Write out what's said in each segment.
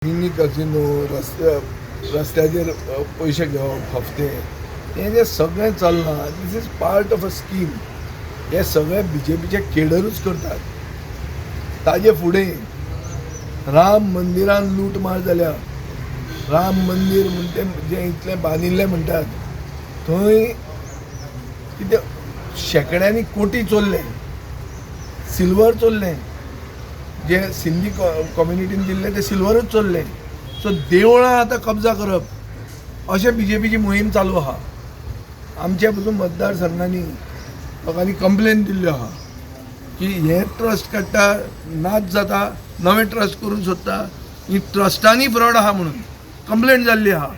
Mini कजिनो, रस्त्या रस्त्याचेर पयशे घेवप हफ्ते, हें जें सगळें चल्लां, this is part of a scheme. हे सगळे बीजेपीचे केडरूच करतात. ताजे फुडें राम मंदिरान लूटमार जाल्या. राम मंदीर म्हणटे जें इतलें बांदिल्लें म्हणटात, थंय कितें शेंकड्यांनी कोटी चोरले, सिल्वर चोरलें. जे सिंधी कम्युनिटीन दिल्लें तें सिल्वरूच चोरलें. सो देवळां आतां कब्जा करप अशें बीजेपीची मोहीम चालू आहा. आमच्या पसून मतदारसंघांनी लोकांनी कंप्लेन दिल्ल्यो आहा की हे ट्रस्ट काडटा, नाच जाता, नवे ट्रस्ट करूंक सोदता, ही ट्रस्टांनी फ्रॉड आहा म्हणून कंप्लेन जाल्ली आहा.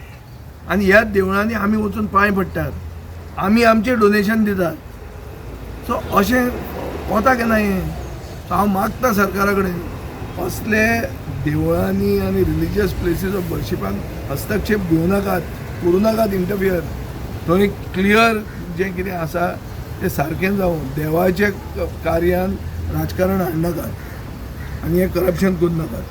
आनी ह्या देवळांनी आमी वचून पांय पडटात, आमी आमचें डोनेशन दितात. सो अशें वता केन्ना हें? सो हांव मागता सरकारा कडेन, असले देवळांनी आनी रिलिजियस प्लेसीस ऑफ वर्शिपान हस्तक्षेप घेवं नाकात, करूं नाकात इंटरफियर. थंय क्लियर जें कितें आसा तें सारकें जावं. देवाच्या कार्यान राजकारण हाडनाकात आनी हें करप्शन करूं नाकात.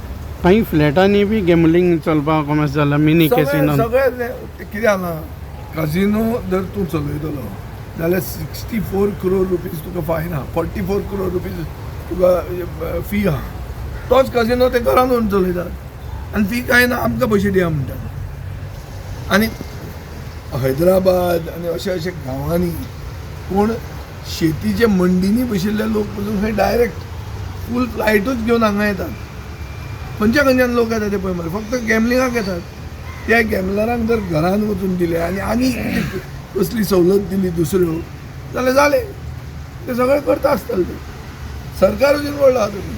काही फ्लॅटांनी बी गॅमलिंग चलपाक कॉमर्स जाला, मिनी कॅसिनो. सगळें सगळें कितें जालां, कजिनो जर तूं चलयतलो जाल्यार 64 क्रोर रुपीज तुका फायन आहा, 44 क्रोर रुपीज तुका फी आहा. तोच कजिनो ते घरान वचून चलयतात आनी फी कांय ना, आमकां पयशे दिया म्हणटात. आनी हैदराबाद आनी अशे अशे गांवांनी कोण शेतीचे मंडीनी बशिल्ले लोक पसून खंय डायरेक्ट फूल फ्लायटूच घेवन हांगा येतात. खंयच्या खंयच्यान लोक येतात ते पळय मरे, फक्त गॅमलिंगाक येतात. त्या गॅमलरांक जर घरान वचून दिले आनी आनी कसली सवलत दिली दुसऱ्यो जाल्यार जालें. ते सगळें करता आसतले. ते सरकार अजून व्हडलो आहा तुमी.